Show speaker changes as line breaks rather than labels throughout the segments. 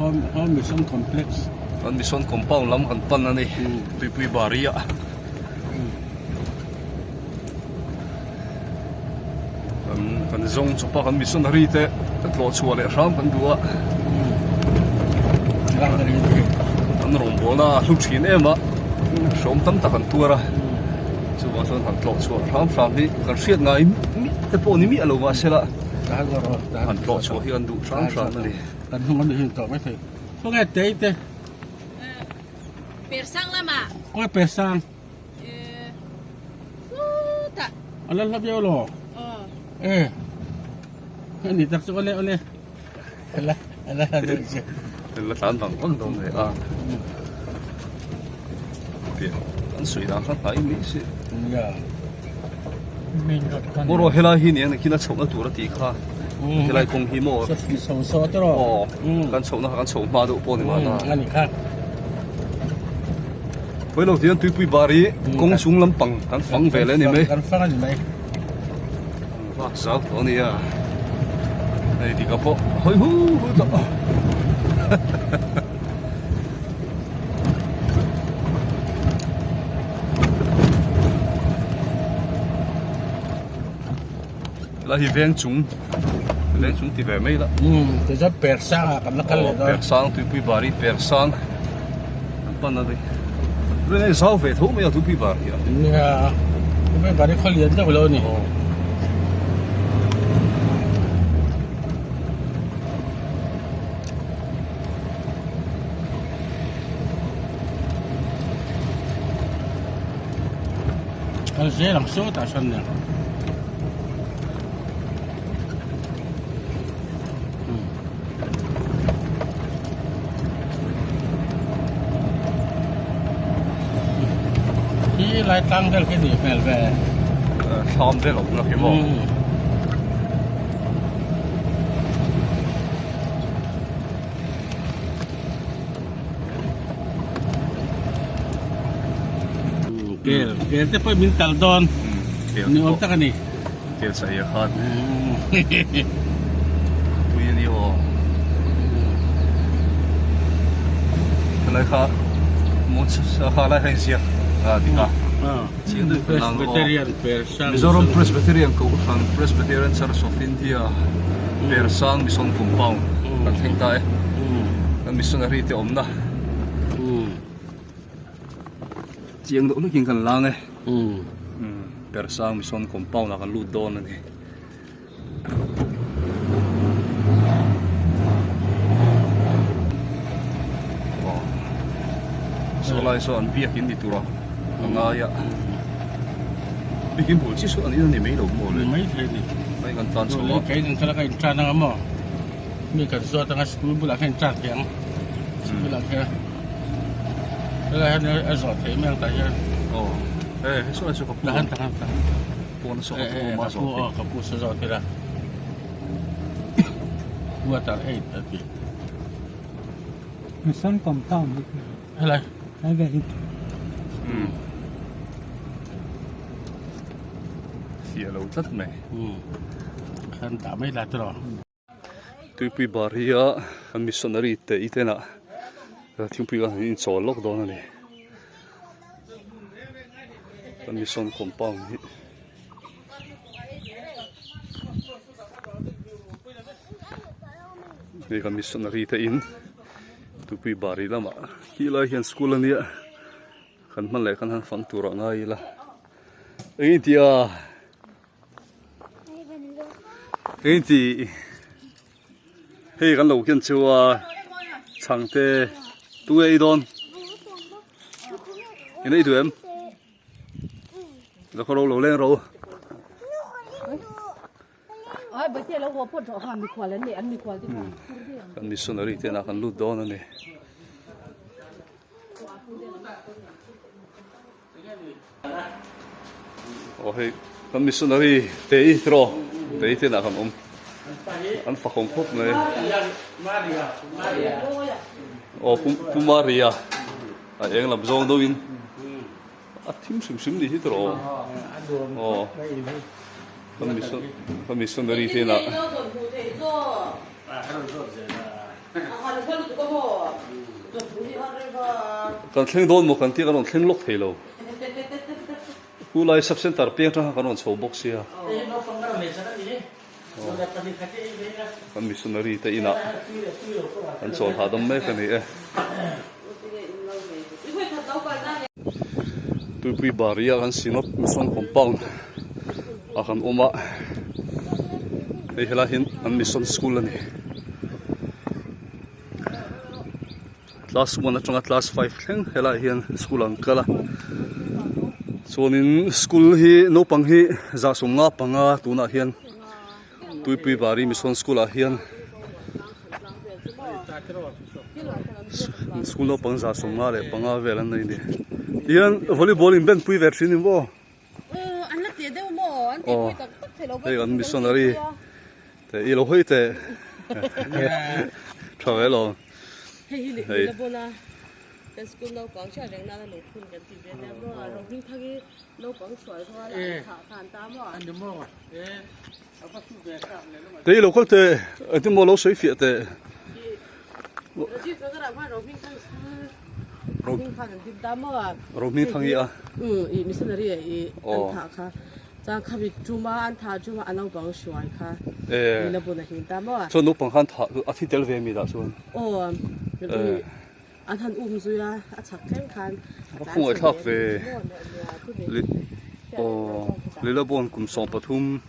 Home Home Mission Complex.
Kan Mission Compound lam kan pan a ni Tuipui Bari ah. Kan kan zawng chawp a kan missionary te tlawh chhuah leh hram kan duh a. An rawngbawlna a hlu thin em a, hrawm tam tak an tuar a. Chuvang chuan han tlawh chhuah hram hram hi kan hriat ngai miah te pawh ni miah lo mahsela han tlawh chhuah hi an duh hram hram a ni.
Kan hnung a ni hi tawh mai thei. Khawnge tei te?
Persang lamah.
Khawnge persang? A la hla viau lo. E. Ni tak chu ole ole. La la la deuh chu.
La tlan vang vang dawn ve a. Pian an sawi dan kha hnai mai si.
Ya.
Mawraw helai hi nia nakin a chhohna tur a tih kha. Helai kawng hi maw.
Chho saw te rawh.
Aw. Kan chhohna kha kan chho hma deuh pawh ni mahna.
Ani kha.
Pawilo tihian tuipui bar hi kawng chung lampang kan fang ve leh a ni mai.
Kan fang a ni mai.
Vak zau tawh a nia. Hei dika pawh hawi hu hu tawh. La hi veng chung veng chung ti ve mai la.
Ti chuan per sang ah kan la kal leh dawn.
Per sang tuipui bar hi per sang an pan a ni. Rin ai zau ve tho mai a tuipui bar hi a.
Nia tuipui bar hi khaw lian deuh lo a ni. Kal zel ang sawtah sawn nia. Hi lai tlang vel khi nih hmel ve.
Thlam vel awm na khi maw.
Kel, kel te pawh min tal dawn. Ni awm tak a ni.
Kel sa ia khan. Pui a ni aw. Helai kha mo kha lai kha inziak a dik a. Chiang deuh kan lang aw. Mizoram Presbyterian Kohhran Presbyterian Church of India Persang Mission Compound kan thleng ta e. Kan missionary te awmna. Chiang deuh hlekin kan lang e. Persang Mission Compound ah kan lut dawn a ni. Saw lai saw an biakin ni tura a ngai a biakin bul chi saw an in a ni mai lo maw le
mai thei ni
mai kan tlan chho a
kei kan kala ka in tan anga maw mi kan zawt anga school bulah khan in tan thei ang school ah khian helai hian a zawh theih mai ang tah hian
aw e he saw lai saw ka pu
tahan tahan tahan
pawn saw ka pu ma zawh
theih ka pu saw zawh thei la water aid a ti
Mission compound hi
helai
helai vel hi
um fiah lo tlat mai
um khan dah mai la tiraw
tuipui bar hi a an missionary te i ten ah thingpui khan an inchawl lawk dawn a ni kan mission compound hi. Hei kan missionary te in tupui bari lamah khi lai hian school a nia kan hman leh kan han fang tur ah ngai ila eng in tih a eng in tih hei kan lo ken chu a chhangte tunge ei dawn in ei duh em. Lo khaw ro lo leng ro. Kan missionary te inah kan lut dawn a ni. Aw hei kan missionary te i tiraw te i te inah kan awm. An fakawm khawp mai. Aw Pu Maria a eng lam zawng deuhin. A thim hrim hrim ni hi tawh aw kan missionary te inah. Kan thleng dawn maw kan tia kan rawn thleng lawk thei lo. Khulai sub center piang atang khan kan rawn chho bawk sia. Kan missionary te inah an chawl hahdam mek a ni e. Tuipui Baria kan Synod Mission Compound a kan awm a, hei helai hian an mission school a ni. Class 1 atanga class 5 thleng helai hian school an kal a chuanin school hi naupang hi zah sawmnga panga tunah hian Tuipui Bari Mission School ah hian school naupang zah sawmnga leh panga vel an nei a ni tihian volleyball in ben pui ve thin in maw aw hei kan missionary te i lo hawi teh tha ve lo
Hei hi
hei
la bawla kan school naupang hriat reng nana lungphun kan ti ve nia maw Rohming thang hi naupang hruai rual a an thah khan ta maw
Te i lo kal teh engtin maw lo sawi fiah teh
Rajiv Nagar ah khan Rohming thang school Rohming khan an dim ta maw
Rohming thang hi a
i missionary i an thah kha Chuan khami tuma an thah tuma a naupang hruai kha nula bun a him ta maw?
Chuan naupang khan thah a thi tel ve mi dah chuan?
Aw, an han um zui a, a chhak thleng khan
a tlan chho ve aw Lila Bond kum 13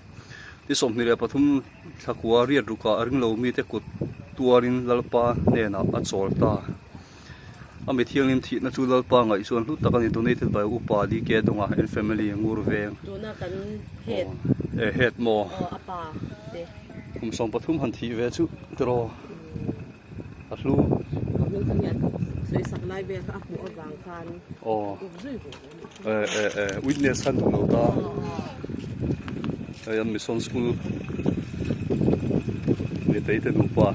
ni 23 thlakua riat rukah a ringlo mite kut tuarin Lalpa hnenah a chawl ta. A mi thianghlim thihna chu Lalpa ngaih chuan hlu tak a ni Donated by Upa DK Donga and family Ngur Veng.
Tuna kan head.
E head maw?
Aw a pa te.
Kum 13 han thih ve chu tiraw a hlu.
A hming kha hian sawi sak lai vel kha a hmuh avang khan
aw
up zui ve a nih chu.
E e e witness khan duh lo ta. Hei an mission school mitei te nupa.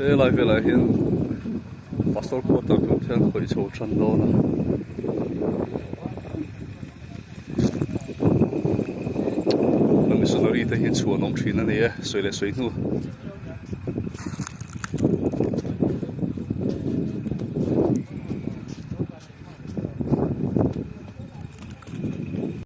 Helai velah hian pastor quarter tur te an khawih chho tan dawn a. Missionary te hi chhuan awm thin a ni e, sawi leh sawi hnu.